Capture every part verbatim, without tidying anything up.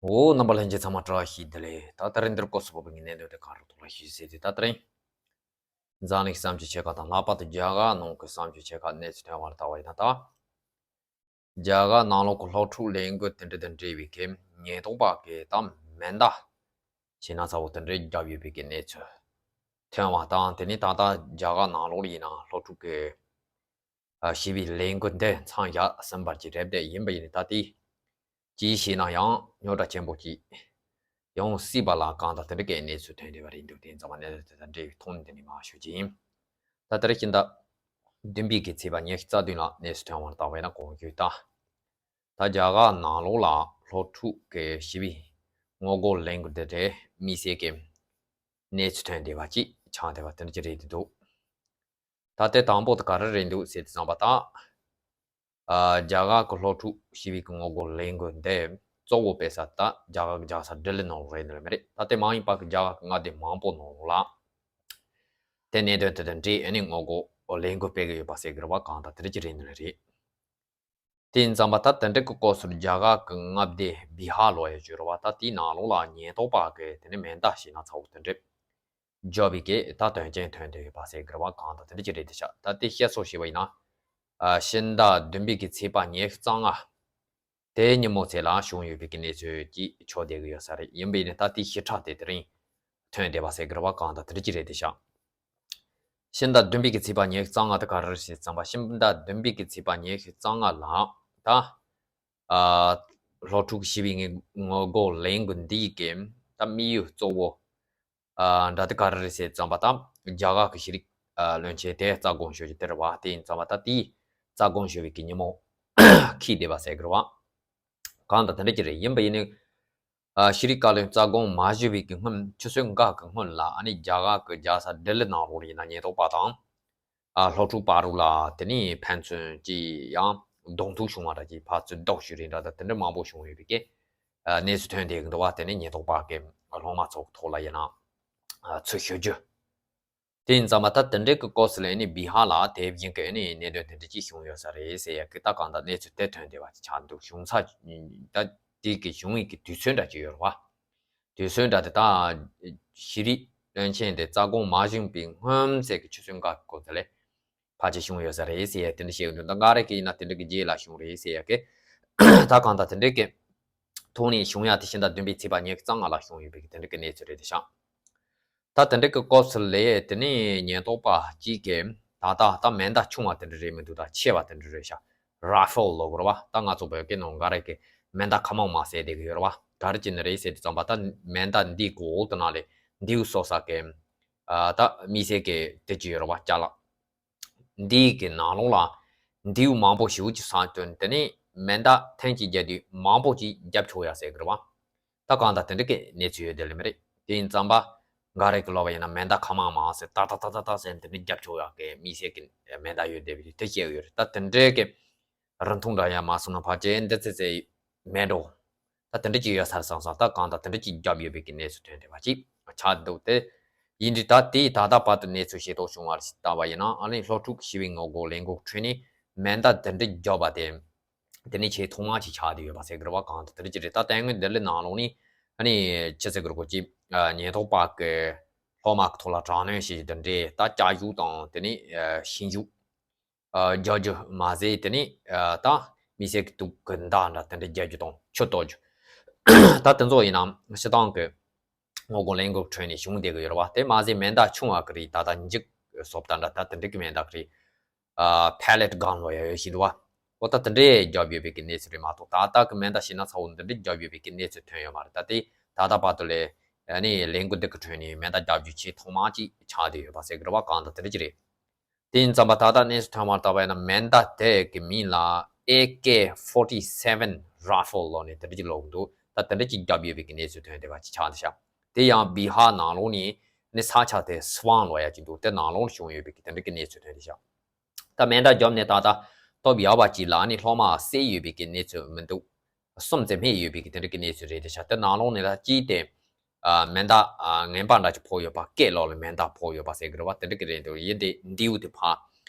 འོ། རྣམ་པ་ལྷན་རྒྱས་ཚང་མ་བཀྲ་ཤིས་བདེ་ལེགས། ད་ད་རིང་འདིར་སྐོར་སུ་བབས་པའི་གནད་དོན་དེ་ག་རུ་ཐོག་ལ་ཞུས་ཟེར་དུས། ད་ད་རིང་འཛམ་གླིང་གསར་འགྱུར་ཆེ་ཁག་དང་ལྷག་པར་དུ་རྒྱ་གར་ནང་གི་གསར་འགྱུར་ཆེ་ཁག་གནས་ཚུལ་ཐོན་པར་བལྟ་བ་ཡིན་ན། ད་རྒྱ་གར་ནང་ལོགས་ཀྱི་སློབ་ཕྲུག་ལས་འགུལ་དེ་འདྲ་དང་འབྲེལ་བའི་གི་ཉེན་རྟོག་པ་གིས་ད་མེ་མདའ་ཞེད་སྣང་ཚ་བོ་དེ་འདྲ་བརྒྱབ་ཡོད་པའི་གི་གནས་ཚུལ་ཐོན་པ་དང་། དེ་ནས་ད་ལྟ་རྒྱ་གར་ནང་ལོགས་ལ་ཡིན་ན་སློབ་ཕྲུག་གི་ཨ་ཞི་བའི་ལས་འགུལ་འདི་མཚམས་བཞག་ཟིན་པ་ཅིག་རེད་དེ། ཡིན་པ་ཡིན་ན་ད་དེ་ཅིའི་ཕྱིར་ན་ཡང་རྙོག་དྲ་ཆེན་པོ་ཅིག་ཡོང་སྲིད་པ་ལ་གང་ལྟར་དེ་འདྲ་གི་གནས་ཚུལ་ཐོན་བསྡད་པ་རེད་འདུག་དེ་ཡིན་ཙང་མ་གནས་ཚུལ་དེ་དང་འབྲེལ་བའི་ཐོག་ནས་འདི་ནས་མར་ཞུ་རྒྱུ་ཡིན། ད་ལྟར་ཕྱི་ཟླ་བདུན་པའི་གི་ཚེས་པ་ཉི་ཤུ་རྩ་བདུན་ལ་གནས་ཚུལ་ཐོན་པར་བལྟ་བ་ཡིན་ན། གོང་ཞུས་ལྟར་ད་རྒྱ་གར་ནང་ལོགས་ལ་སློབ་ཕྲུག་གི་ཞི་བའི་ངོ་རྒོལ་ལས་འགུལ་འདི་འདྲའི་དམིགས་བསལ་གྱི་གནས་ཚུལ་ཐོན་བསྡད་པ་ཅིག་ཆགས་བསྡད་པ་དེ་འདྲ་ཅིག་རེད་འདུག་ད་ལྟའི་དང་པོ་དེ་ག་རེ་རེད་འདུག་ཟེར་དུས་ཙམ་པ། ད་ཨ་རྒྱ་གར་གྱི་སློབ་ཕྲུག་ཞི་བའི་གི་ངོ་རྒོལ་ལས་འགུལ་འདི་གཙོ་བོ་དཔེ་ས་ད་རྒྱ་གར་གྱི་རྒྱལ་ས་ལྡི་ལི་ནང་ལ་རེད་འདུག་ལེ་མ་རེད། ད་ལྟའི་མ་ཡིན་པ་གི་རྒྱ་གར་གྱི་མངའ་སྡེ་མང་པོ་ནང་ལ་དེ་གནད་དོན་དེ་དང་འབྲེལ་ཨ་ནི་ངོ་རྒོལ་ལས་འགུལ་སྤེལ་གི་ཡོད་པ་ཟེར་གི་རེད་པ། གང་ལྟར་དེ་འདྲ་ཅིག་རེད་འདུག་ལེ་རེད། དེ་ཡིན་ཙམ་པ་ད་དེ་འདྲ་གི་སྐབས་སུ་རྒྱ་གར་གྱི་མངའ་སྡེ་བི་ཧར་ལབ་ཡ་ཅིག་ཡོད་རེད་པ། ད་དེའི་ནང་ལོགས་ལ་ཉེན་རྟོག་པ་གིས་དེ་ནས་མེ་མདའ་ཞེད་སྣང་ཚ་བོ་དེ་འདྲ་བརྒྱབ་པའི་གི་ད་དོན་རྐྱེན་ཐོན་བསྡད་ཡོད་པ་ཟེར་གི་རེད་པ། གང་ལྟར་དེ་འདྲ་ཅིག་རེད་དེ་ཤག་ད་དེ་བཤད་སྲོལ་བྱས་པ་ཡིན་ན། ཨ་ཕྱི་ཟླ་བདུན་པའི་གི་ཚེས་པ་ཉི་ཤུ་རྩ་ལྔ་དེའི་ཉིན་མོ་ཚེ་ལ་བྱུང་ཡོད་པའི་གི་གནས་ཚུལ་ཅིག་ཆགས་བསྡད་གི་ཡོད་ས་རེད། ཡིན་པ་ཡིན་ན་ད་དེའི་ཞིབ་ཕྲ་དེ་དེ་རིང་ཐོན་བསྡད་པ་ཟེར་གི་རེད་པ། གང་ལྟར་དེ་འདྲ་ཅིག་རེད་དེ་ཤག་ཕྱི་ཟླ་བདུན་པའི་གི་ཚེས་པ་ཉི་ཤུ་རྩ་ལྔ་དེ་ག་རེ་རེད་ཟེར་ཙམ་པ། ཕྱི་ཟླ་བདུན་པའི་གི་ཚེས་པ་ཉི་ཤུ་རྩ་ལྔ་ལ་ད་ཨ་སློབ་ཕྲུག་ཞི་བའི་ངོ་ངོ་རྒོལ་ལས་འགུལ་འདིའི་གི་ད་དམིགས་ཡུལ་གཙོ་བོ་ཨ་འདྲ་དེ་ག་རེ་རེད་ཟེར་ཙམ་པ། ད་རྒྱ་གར་གི་ཤེས་རིག་ཨ་བློན་ཆེན་དེ་རྩ་དགོངས་ཞུ་རྒྱུ་དེ་རེད་པ། དེ་ཡིན་ཙམ་པ་ད་དེའི་རྩ་དགོངས་ཞུ་བའི་གི་ཉིན་མོ་འཁེལ་བསྡད་པ་ཟེར་གི་རེད་པ། གང་ལྟར་དེ་འདྲ་ཅིག་རེད། ཡིན་པ་ཡིན་ནའི་ཨ་ཤེས་རིག་བཀའ་བློན་རྩ་དགོངས་མ་ཞུ་བའི་གི་སྔོན་ཆུ་ཚོད་འགའ་གི་སྔོན་ལ་ཨ་ནི་རྒྱ་གར་གི་རྒྱལ་ས་ལྡི་ལི་ནང་ལོགས་ཡིན་ན་ཉེན་རྟོག་པ་དང་ཨ་སློབ་ཕྲུག་བར་དུ་ལ་དེ་ནས་ཕན་ཚུན་གྱི་ཡང་གདོང་ཐུག་བྱུང་བ་འདྲ་ཅིག་ཕར་ཚུར་ལྡོག་ཤུལ་རེད་འདྲ་ད་དེ་འདྲ་མང་པོ་བྱུང་ཡོད་པའི་གི་ཨ་གནས་ཚུལ་ཐོན་བསྡད་གི་འདུག་པ། དེ་ནས་ཉེན་རྟོག་པ་གི་སློབ་མ་ཚོ་གི་ཐོག་ལ་ཡིན་ན་ཨ་ཚུར་ཞུ་རྒྱུ། དེ་ཡིན་ཙང་མ་ད་དེ་འདྲའི་གི་སྐབས་སུ་ལ་ཨ་ནི་བི་ཧར་ལ་དེ་བཞིན་གི་ཨ་ནི་གནད་དོན་དེ་འདྲ་ཅིག་བྱུང་ཡོད་ས་རེད་ཟེར་ཡ་གི་ད་གང་ལྟར་གནས་ཚུལ་དེ་ཐོན་བསྡད་པ་ཅིག་ཆགས་འདུག་བྱུང་ས་ད་དེ་གི་བྱུང་བའི་གི་དུས་ཚོད་འདྲ་ཅིག་ཡོད་རེད་པ། དུས་ཚོད་འདྲ་དེ་ད་ཤེས་རིག་བློན་ཆེན་དེ་རྩ་དགོངས་མ་ཞུས་པའི་སྔོན་ཚེས་ཀྱི་ཆུ་ཚོད་འགའ་གི་སྐབས་དེ་ལ་ཕལ་ཆེར་བྱུང་ཡོད་ས་རེད་ཟེར་ཡ་དེ་འདྲ་བཤད་ཡོད་འདུག་ད་འགའ་རེ་གི་ཡིན་ན་དེ་འདྲ་གི་རྗེས་ལ་བྱུང་རེད་ཟེར་ཡ་གི་ད་གང་ལྟར་དེ་འདྲ་གི་ཐོག་ནས་བྱུང་ཡ་དེ་ཕྱི་ཟླ་བདུན་པའི་ཚེས་པ་ཉི་ཤུ་རྩ་ལྔ་ལ་བྱུང་ཡོད་པའི་གི་དེ་འདྲ་གི་གནས་ཚུལ་རེད་དེ་ཤག་ད་དེ་འདྲ་གི་སྐབས་སུ་ལ་དེ་ནས་ཉེན་རྟོག་པ་གཅིག་གིས་ད་ལྟ་ད་མེ་མདའ་ཆུང་བ་དེ་འདྲ་རེད་མི་འདུག་ད་ཆེ་བ་དེ་འདྲ་རེད་ཤག་ར་ཧྥེལ་ལབ་དགོས་རེད་པ། ད་ང་ཚོ་བོད་སྐད་ནང་འགའ་རེ་གིས་མེ་མདའ་ཁ་མང་མང་ཟེར་བསྡད་གི་ཡོད་རེད་པ། ག་རེ་བྱས་ནས་རེད་ཟེར་དུས་ཙམ་པ། ད་མེ་མདའ་འདིའི་གི་འོག་ཏུ་ན་ལས་མདེའུ་གསོ་ས་གི་ཨ་ད་དམིགས་བསལ་གི་དེ་ཅིག་ཡོད་རེད་པ། ཅ་ལག་འདིའི་གི་ནང་ལོགས་ལ་མདེའུ་མང་པོ་ཞེ་པོ་ཅིག་ཟ་དོན་དེ་ནས་མེ་མདའ་ཐེངས་གཅིག་བརྒྱབ་དུས་མང་པོ་ཅིག་བརྒྱབ་ཆོག་ཡ་ཟེར་གི་རེད་པ། ད་གང་ལྟར་དེ་འདྲ་གི་གནས་ཚུལ་ཡོད་དེ་ལས་མ་རེད། དེ་ཡིན་ཙམ་པ་འགའ་རེ་གི་ལབ་པ་ཡིན་ན་མེ་མདའ་ཁ་མང་མང་ཟེར་ཏག་ཏག་ཏག་ཏག་ཏག་ཟེར་དེ་འདྲ་བརྒྱབ་ཆོག་ཡག་གི་དམིགས་བསལ་གི་མེ་མདའ་ཡོད་བསྡད་པ་དེ་བཤད་ཡོད་རེད། ད་དེ་འདྲའི་གི་རིན་ཐང་འདྲ་ཡང་མ་སོང་ན་ཕལ་ཆེར་འདི་ཙི་ཙི་མེད་འགྲོ། ད་དེ་འདྲ་ཅིག་ཡོད་ས་རེད་བསམ་སོང་། ད་གང་ལྟར་དེ་འདྲ་ཅིག་བརྒྱབ་ཡོད་པའི་གི་གནས་ཚུལ་ཐོན་བསྡད་པ་ཅིག་ཆགས་འདུག་དེ་ཡིན་དུས་ད་དེ་ད་ལྟ་བར་དུ་གནས་ཚུལ་ཤེས་རྟོགས་བྱུང་བར་ལྟ་བ་ཡིན་ན། ཨ་ནི་སློབ་ཕྲུག་ཞི་བའི་ངོ་རྒོལ་ལས་འགུལ་ཁྲོད་ནས་མེ་མདའ་དེ་འདྲ་བརྒྱབ་པ་དེ། དེ་ནས་ཆེས་ཐོག་མ་ཅིག་ཆགས་བསྡད་ཡོད་པ་ཟེར་གི་རེད་པ། གང་ལྟར་དེ་འདྲ་ཅིག་རེད། ད་དེ་སྔོན་ལྡི་ལི་ནང་ལོགས་ནས་ཨ་ནི་ཅི་ཟེར་གི་རེད་གོ། ཅིག་ཉེན་རྟོག་པ་གི་སློབ་མ་གི་ཐོག་ལ་དྲག་གནོན་བྱས་རྒྱུ་དེ་འདྲས། ད་ལྕགས་ཞུ་དང་དེ་ནས་ཤིང་ཞུ་རྒྱག་རྒྱུ་མ་ཟད། དེ་ནས་ད་དམིགས་བསལ་གི་དུག་གི་མདའ་འདྲ་དེ་འདྲ་རྒྱག་རྒྱུ་དང་ཆུ་གཏོར་རྒྱུ། ད་དེ་ཚོ་ཡིན་ན་སྤྱིར་བཏང་གི་ངོ་རྒོལ་ལས་འགུལ་ཁྲོད་ནས་བྱུང་བསྡད་གི་ཡོད་རེད་པ། དེ་མ་ཟད་མེ་མདའ་ཆུང་བ་གི་རིགས། ད་ལྟ་འཇིགས་སོབ་ད་འདྲ་ད་དེ་འདྲ་གི་མེ་མདའ་གི་རིགས། ཨ་པེ་ལེཊ་གན་ལབ་ཡ་ཡོད་ཤེས་འདུག་པ། འོ་ད་དེ་འདྲས་བརྒྱབ་ཡོད་པའི་གི་གནས་ཚུལ་རེད་མ་གཏོགས། ད་ལྟ་གི་མེ་མདའ་ཞེད་སྣང་ཚ་བོ་འདི་འདྲས་བརྒྱབ་ཡོད་པའི་གི་གནས་ཚུལ་ཐོན་ཡོད་མ་རེད། ད་དེ་ད་ལྟ་བར་དུ་ལས་ཨ་ནི་ལས་འགུལ་འདི་གི་ཁྲོད་ནས་མེ་མདའ་བརྒྱབ་རྒྱུ་ཆེས་ཐོག་མ་ཅིག་ཆགས་བསྡད་ཡོད་པ་ཟེར་གི་རེད་པ། གང་ལྟར་དེ་འདྲ་ཅིག་རེད། དེ་ཡིན་ཙམ་པ་ད་ལྟ་གནས་ཚུལ་ཐོན་མ་ལྟ་བ་ཡིན་ན། མེ་མདའ་དེ་གི་མིང་ལ་ཨེ་ཀེ་ཕོར་ཊི་སེ་ཝེན་ར་ཧྥེལ་ལབ་ནས་དེ་འདྲ་ཅིག་ལབ་འདུག་ད་དེ་འདྲ་ཅིག་བརྒྱབ་ཡོད་པའི་གི་གནས་ཚུལ་ཐོན་བསྡད་པ་ཅིག་ཆགས་བསྡད་ཤག་དེ་ཡང་བི་ཧར་ནང་ལོགས་ནས་ནི་ས་ཆ་དེ་སི་ཝང་ལབ་ཡ་ཅིག་འདུག་དེ་ནང་ལོགས་ནས་བྱུང་ཡོད་པའི་གི་དེ་འདྲ་གི་གནས་ཚུལ་ཐོན་བསྡད་ཤག་ད་མེ་མདའ་བརྒྱབ་ནས་ད་ལྟ་སྟོབས་ཡག་པ་ཅིག་ལ་ནི་སློབ་མ་བསད་ཡོད་པའི་གི་གནས་ཚུལ་མི་འདུག་གསུམ་ཙམ་རྨས་ཡོད་པའི་གི་དེ་འདྲ་གི་གནས་ཚུལ་རེད་དེ་ཤག་དེ་ནང་ལོགས་ནས་ལ་གཅིག་དེ་ཨ་མེ་མདའ་ཨ་ངན་པ་འདྲ་ཅིག་ཕོག་ཡོད་པ། སྐེ་ལོགས་ལ་མེ་མདའ་ཕོག་ཡོད་པ་ཟེར་གི་རེད་པ། དེ་འདྲ་གི་རེད་འདུག་ཡིན་ཏེ་མདེའུ་དེ་ཕར་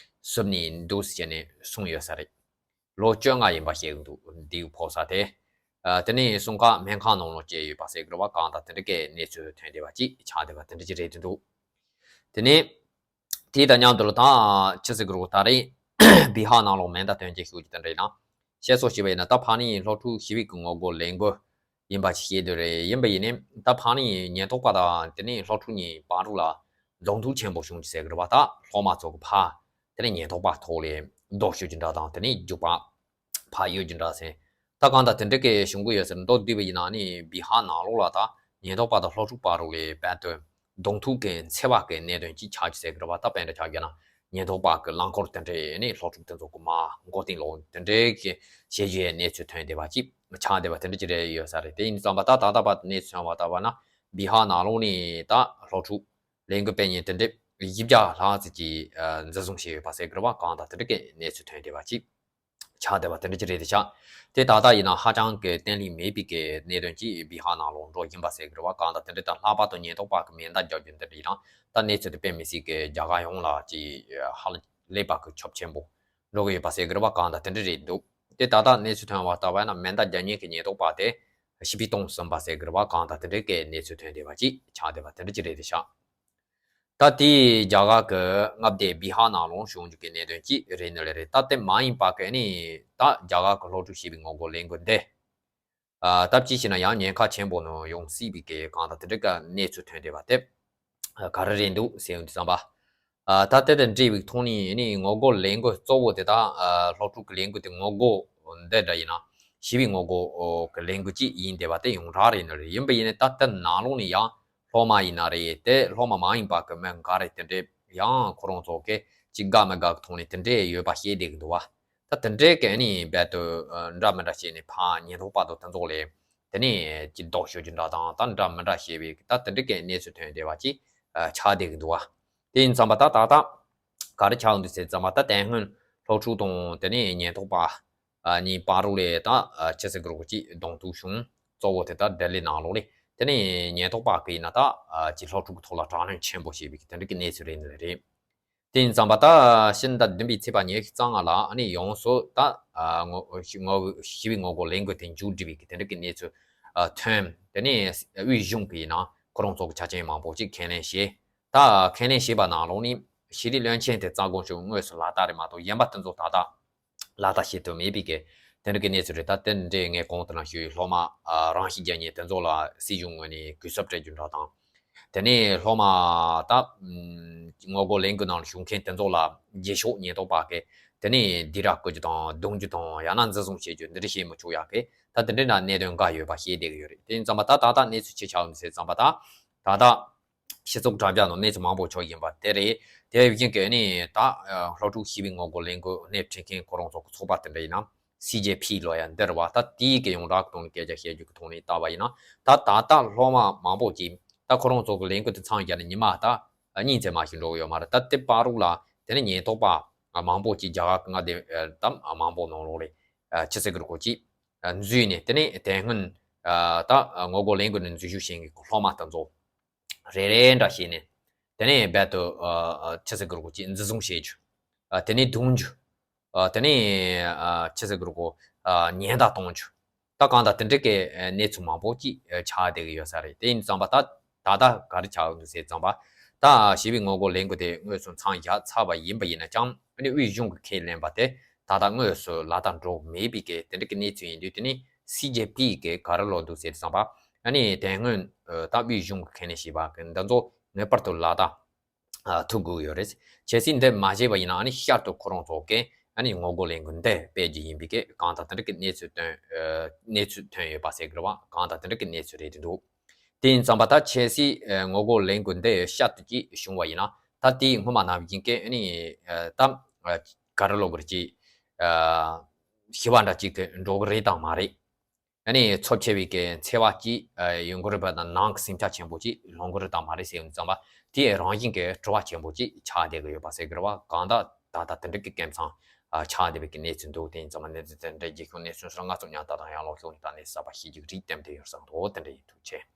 ཟུབ་ནས་འདུག་ཟེར་ནས་གསུངས་ཡོད་ས་རེད། ལོ་བཅོ་ལྔ་ཡིན་པ་བཤད་གི་འདུག་མདེའུ་ཕོག་ས་དེ། ཨ་དེ་ནས་སྲུང་ཁག་སྨན་ཁང་ནང་ལོགས་བཅད་ཡོད་པ་ཟེར་གི་རེད་བ། གང་ལྟར་དེ་འདྲ་གི་གནས་ཚུལ་ཐོན་བསྡད་པ་ཅིག་ཆགས་བསྡད་པ་དེ་འདྲ་ཅིག་རེད་འདུག་དེ་ནས་དེ་དང་མཉམ་དུ་ལ་ད་ཆི་ཟེར་གི་རེད། ད་རེས་བི་ཧར་ནང་ལོགས་མེ་མདའ་ཐོན་རྐྱེན་ཤོད་ཀྱི་དེ་འདྲ་ཡིན་ན། བཤད་སྲོལ་ཞིག་བྱས་ན་ད་ཕ་ནི་སློབ་ཕྲུག་ཞི་བའི་གི་ངོ་རྒོལ་ལས་འགུལ་ཡིན་པ་ཞིག་བཤད་དེ་རེད། ཡིན་པ་ཡིན་ནའི་ད་ཕ་ནི་ཉེན་རྟོག་པ་དང་དེ་ནས་སློབ་ཕྲུག་གཉིས་བར་དུ་ལ་གདོང་ཐུག་ཆེན་པོ་བྱུང་ཅི་ཟེར་གི་རེད་བ། ད་སློབ་མ་ཚོ་གི་ཕ་དེ་ནས་ཉེན་རྟོག་པ་ཐོག་ལས་ལྡོག་ཤོད་ཀྱི་འདྲ་དང་དེ་ནས་རྒྱུག་པ་ཕ་གཡུག་ཀྱི་འདྲ་ཟེར། ད་གང་ལྟར་དེ་འདྲ་གི་བྱུང་གི་ཡོད་ཟེར། མདོར་བསྡུས་པ་ཡིན་ན་ནི་བི་ཧར་ནང་ལོགས་ལ་ད་ཉེན་རྟོག་པ་དང་སློབ་ཕྲུག་བར་དུ་ལས་བར་དུ་གདོང་ཐུག་གི་འཚེ་བ་གི་གནད་དོན་ཅིག་ཆགས་ཀྱི་ཟེར་གི་རེད་བ། ད་དཔེ་འདྲ་ཆགས་ཡོད་ན་ཉེན་རྟོག་པ་གི་རླངས་འཁོར་དེ་འདྲས་ནི་སློབ་ཕྲུག་དེ་ཚོ་གི་མ་མགོ་རྟིང་ལོག་དེ་འདྲས་ཀྱི་བྱེད་རྒྱུའི་གནས་ཚུལ་ཐོན་བསྡད་པ་ཅིག་ཆགས་བསྡད་པ་དེ་འདྲ་ཅིག་རེད་ཡོད་ས་རེད། དེ་ཡིན་ཙང་པ་ད་ད་ལྟ་བར་གནས་ཚུལ་བ་ལྟ་བ་ན་བི་ཧར་ནང་ལོགས་ནས་ད་སློབ་ཕྲུག་ལས་འགུལ་སྤེལ་མཁན་དེ་འདྲས་བཞི་བརྒྱ་ལྷག་ཙམ་གྱིས་ཨ་འཛིན་བཟུང་བྱས་ཡོད་པ་ཟེར་གི་རེད་བ། གང་ལྟར་དེ་འདྲ་གི་གནས་ཚུལ་ཐོན་བསྡད་པ་ཅིག་ཆགས་བསྡད་པ་དེ་འདྲ་ཅིག་རེད་དེ་ཆགས། དེ་ད་ལྟ་ཡིན་ན་ཧ་ཅང་གི་བརྟན་ལྷིང་མེད་པའི་གི་གནད་དོན་ཅིག་བི་ཧར་ནང་ལོགས་འགྲོ་བཞིན་པ་ཟེར་གི་རེད་བ། གང་ལྟར་དེ་འདྲ་དང་ལྷག་པར་དུ་ཉེན་རྟོག་པ་གི་མེ་མདའ་རྒྱག་རྒྱུ་འདི་འདྲ་ཡིན་ན་ད་གནས་ཚུལ་དེ་དཔེ་མི་སྲིད་གི་རྒྱ་གར་ཡོངས་ལ་ཅིག་ཧ་ལས་པ་གི་ཁྱབ་ཆེན་པོ་འགྲོ་གི་ཡོད་པ་ཟེར་གི་རེད་བ། གང་ལྟར་དེ་འདྲ་རེད་འདུག་དེ་ད་ལྟ་གནས་ཚུལ་ཐོན་བ་ལྟ་བ་ཡིན་ན་མེ་མདའ་རྒྱག་མཁན་གྱི་ཉེན་རྟོག་པ་དེ་ཤི་བའི་གཏོང་ཟིན་པ་ཟེར་གི་རེད་བ། གང་ལྟར་དེ་འདྲའི་གི་གནས་ཚུལ་ཐོན་བསྡད་པ་ཅིག་ཆགས་བསྡད་པ་དེ་འདྲ་ཅིག་རེད་དེ་ཤག་ད་དེའི་རྒྱ་གར་གི་མངའ་སྡེ་བི་ཧར་ནང་ལོགས་བྱུང་རྒྱུ་གི་གནད་དོན་ཅིག་རེད་ནི་ལས་རེད། ད་དེ་མ་ཡིན་པ་གི་ནི་ད་རྒྱ་གར་གི་སློབ་ཕྲུག་ཞི་བའི་ངོ་རྒོལ་ལས་འགུལ་འདི་ཨ་སྟབས་ཅིག་བྱས་ན་ཡང་ཉེན་ཁ་ཆེན་པོ་ནང་ཡོང་སྲིད་པའི་གི་གང་ལྟར་དེ་འདྲ་གི་གནས་ཚུལ་ཐོན་བསྡད་པ་དེ་ག་རེ་རེད་འདུག་ཟེར་ཡོང་དུས་ཙམ་པ། ཨ་ད་ལྟ་དང་འབྲེལ་བའི་ཐོག་ནས་ནི་ངོ་རྒོལ་ལས་འགུལ་གཙོ་བོ་དེ་དག་ཨ་སློབ་ཕྲུག་གི་ལས་འགུལ་དེ་ངོ་རྒོལ་འདི་འདྲ་ཡིན་ན་ཞི་བའི་ངོ་རྒོལ་གི་ལས་འགུལ་ཅིག་ཡིན་བསྡད་པ་དེ་ཡོངས་གྲགས་རེད་ནི་རེད། ཡིན་པ་ཡིན་ནའི་ད་ལྟ་ནང་ལོགས་ནས་ཡང་སློབ་མ་ཡིན་ན་རེད། དེ་སློབ་མ་མ་ཡིན་པ་གི་མི་འགའ་རེ་དེ་འདྲས་ཡང་ཁོ་རང་ཚོ་གི་ཅིག་དགའ་མི་དགའ་གི་ཐོག་ནས་དེ་འདྲས་ཡོད་པ་བཤད་བསྡད་གི་འདུག་བ། ད་དེ་འདྲས་གི་ནི་རྦད་དེ་འདྲ་མི་འདྲ་བྱས་ནས་ཕར་ཉེན་རྟོག་པ་དང་དེ་ཚོ་ལས་དེ་ནས་ཅིག་ལྡོག་ཤོད་ཀྱི་འདྲ་དང་ད་འདྲ་མི་འདྲ་བྱས་པའི་ད་དེ་འདྲས་གི་གནས་ཚུལ་ཐོན་བསྡད་པ་ཅིག་ཆགས་བསྡད་གི་འདུག་བ། དེ་ཡིན་ཙང་པ་ད་ད་ད་ག་རེ་ཆགས་འདུག་ཟེར་ཙང་པ་ད་དེ་སྔོན་སློབ་ཕྲུག་དང་དེ་ནས་ཉེན་རྟོག་པ་གཉིས་བར་དུ་ལས་ད་ཆི་ཟེར་གི་རེད་གོ་ཅིག་གདོང་ཐུག་བྱུང་གཙོ་བོ་དེ་ད་ལྡི་ལི་ནང་ལོགས་ལས་དེ་ནས་ཉེན་རྟོག་པ་གི་ཡིན་ན་ད་ཅིག་སློབ་ཕྲུག་གི་ཐོག་ལ་དྲག་གནོན་ཆེན་པོ་བྱས་པའི་གི་དེ་འདྲ་གི་གནས་ཚུལ་རེད་ནི་རེད། དེ་ཡིན་ཙང་པ་ད་ཕྱི་ཟླ་བདུན་པའི་ཚེས་པ་ཉི་ཤུ་རྩ་ལྔ་ལ་ཨ་ནི་ཡོངས་སུ་ད་ངོ་ཞི་བའི་ངོ་རྒོལ་ལས་འགུལ་དེ་མཇུག་སྒྲིལ་བའི་གི་དེ་འདྲ་གི་གནས་ཚུལ་ཐོན། དེ་ནས་དབུས་གཞུང་གི་ཡིན་ན་ཁོ་རང་ཚོ་གི་ཆ་རྐྱེན་མང་པོ་ཅིག་ཁས་ལེན་བྱས། ད་ཁས་ལེན་བྱས་པ་ནང་ལོགས་ནས་ཤེས་རིག་བློན་ཆེན་དེ་རྩ་དགོངས་ཞུ་དངོས་སུ་ལག་བསྟར་རེད་མ་གཏོགས་གཞན་པ་དེ་ཚོ་ད་ལྟ་ལག་བསྟར་བྱེད་ཐུབ་མེད་པའི་གི་དེ་འདྲ་གི་གནས་ཚུལ་རེད། ད་དེ་འདྲའི་ངས་གོང་དུ་ནང་ཞུས་སློབ་མ་རང་ཤི་རྒྱག་མཁན་དེ་ཚོ་ལ་སྲིད་གཞུང་ངོས་ནས་གུས་ཞབས་སྤྲད་རྒྱུ་འདྲ་དང་། དེ་ནས་སློབ་མ་ད་ངོ་རྒོལ་ལས་འགུལ་ནང་ལ་ཞུགས་མཁན་དེ་ཚོ་ལ་རྗེས་ཕྱོགས་ཉེན་རྟོག་པ་གི་དེ་ནས་སྡིགས་ར་བསྐུལ་རྒྱུ་དང་རྡུང་རྒྱུ་དང་ཡང་ན་འཛིན་བཟུང་བྱེད་རྒྱུ་འདི་འདྲ་བྱེད་མི་ཆོག་ཡག་གི་ད་དེ་འདྲའི་ནང་གནད་དོན་འགའ་ཡོད་པ་ཤེས་བསྡད་ཀྱི་ཡོད་རེད། དེ་ཡིན་ཙང་པ་ད་ད་ལྟ་གནས་ཚུལ་ཅི་ཆགས་ཡོད་ཟེར་ཙང་པ་ད་ད་ལྟ། སྤྱི་ཚོགས་དྲ་རྒྱ་ནང་གནས་ཚུལ་མང་པོ་ཆགས་ཡིན་པ་དེ་རེད། དེ་བཞིན་གྱི་ནི་ད་སློབ་ཕྲུག་ཞི་བའི་ངོ་རྒོལ་ལས་འགུལ་སྣེ་ཁྲིད་མཁན་ཁོ་རང་ཚོ་གི་ཚོགས་པ་དེ་འདྲ་ཡིན་ན་སི་ཇེ་ཕི་ལོ་ཡ་འདིར་བ་ད་དེའི་གི་ཡོངས་གྲགས་ཀྱི་ཐོག་ནས་སྐད་ཆ་བཤད་རྒྱུ་གི་ཐོག་ནས་བལྟ་བ་ཡིན་ན་ད་ད་ལྟ་སློབ་མ་མང་པོ་ཅིག་ད་ཁོ་རང་ཚོ་གི་ལས་འགུལ་དེ་མཚམས་བཞག་ནས་ཉི་མ་ད་གཉིས་ཙམ་མ་ཞིག་འགྲོ་གི་ཡོད་མ་རེད། ད་དེ་བར་དུ་ལ་དེ་ནས་ཉེན་རྟོག་པ་མང་པོ་ཅིག་རྒྱ་གར་གི་མངའ་སྡེ་ད་མང་པོ་ནང་ལོགས་ལ་ཆི་ཟེར་གི་རེད་གོ་ཅིག་འཛུལ་ནས་དེ་ནས་དེ་སྔོན་ད་ངོ་རྒོལ་ལས་འགུལ་ནས་འཛུལ་ཞུགས་བྱེད་མཁན་གི་སློབ་མ་དེ་ཚོ། རེ་རེ་འདྲ་བྱས་ནས། དེ་ནས་རྦད་དེ་ཆི་ཟེར་གི་རེད་གོ་ཅིག་འཛིན་བཟུང་བྱེད་རྒྱུ། དེ་ནས་རྡུང་རྒྱུ། དེ་ནས་ཆི་ཟེར་གི་རེད་གོ་ཉེན་བརྡ་གཏོང་རྒྱུ། ད་གང་ལྟར་དེ་འདྲ་གི་གནས་ཚུལ་མང་པོ་ཅིག་ཆགས་བསྡད་ཀྱི་ཡོད་ས་རེད། དེ་ཡིན་ཙང་པ་ད་ད་ལྟ་ག་རེ་ཆགས་ཡོད་འདུག་ཟེར་ཙང་པ། ད་ཞི་བའི་ངོ་རྒོལ་ལས་འགུལ་དེ་དངོས་སུ་མཚམས་བཞག་ཚར་བ་ཡིན་པ་ཡིན་ན་ཀྱང་ཨ་ནི་དབུས་གཞུང་གིས་ཁས་ལེན་པ་དེ་ད་ལྟ་དངོས་སུ་ལག་བསྟར་འགྲོ་མེད་པའི་གི་དེ་འདྲ་གི་གནས་ཚུལ་ཡིན་དུས་དེ་ནི་སི་ཇེ་ཕི་གིས་ག་རེ་ལབ་འདུག་ཟེར་ཙང་པ། ཨ་ནི་དེ་སྔོན་ད་དབུས་གཞུང་གིས་ཁས་ལེན་བྱས་པ་གི་འདི་ཚོ་ངེས་པར་དུ་ལག་བསྟར་ཐུབ་དགོས་ཡོད་རེད། གལ་སྲིད་འདི་མ་བྱས་པ་ཡིན་ན་ཨ་ནི་ཤར་དུ་ཁོ་རང་ཚོ་གིས་ཨ་ནི་ངོ་རྒོལ་ལས་འགུལ་འདི་སྤེལ་རྒྱུ་ཡིན་པའི་གི་གང་ལྟར་དེ་འདྲ་གི་གནས་ཚུལ་ཐོན་གནས་ཚུལ་ཐོན་ཡོད་པ་ཟེར་གི་རེད་བ། གང་ལྟར་དེ་འདྲ་གི་གནས་ཚུལ་རེད་འདུག་དེ་ཡིན་ཙང་པ་ད་ཆབ་སྲིད་ངོ་རྒོལ་ལས་འགུལ་འདི་ཤར་དུ་ཅིག་བྱུང་བ་ཡིན་ན་ད་དེའི་སྔོན་མ་ནང་བཞིན་གི་ཨ་ནི་ད་ག་རེ་ལབ་དགོས་རེད་ཅིག་ཞི་བ་འདྲ་ཅིག་གི་འགྲོ་གི་རེད་དང་མ་རེད། ཨ་ནི་ཚབས་ཆེ་བའི་གི་འཚེ་བ་ཅིག་ཡོང་གི་རེད་པ་དང་ནང་གི་ཟིང་ཆ་ཆེན་པོ་ཅིག་ལྷུང་གི་རེད་དང་མ་རེད་ཟེར་ཡོང་ཙང་པ་དེའི་རང་བཞིན་གི་དྲི་བ་ཆེན་པོ་ཅིག་ཆགས་བསྡད་གི་ཡོད་པ་ཟེར་གི་རེད་བ། གང་ལྟར་ད་ལྟ་དེ་འདྲ་གི་སྐད་མཚམས་ཆགས་བསྡད་པའི་གི་གནས་ཚུལ་འདུག་དེ་ཡིན་ཙང་མ་གནས་ཚུལ་དེ་འདྲ་རྒྱལ་ཁྱོན་གནས་ཚུལ་སོགས་ང་ཚོ་ཉག་ད་དང་ཡང་ལོག་ཤོག་ནས་ད་གནས་གསར་པ་ཤེས་རྒྱུ་རིགས་བསྟན་དེ་ཡོད་བསམ་འདུག་དེ་འདྲ་ཡིན། ཐུགས་རྗེ་ཆེ།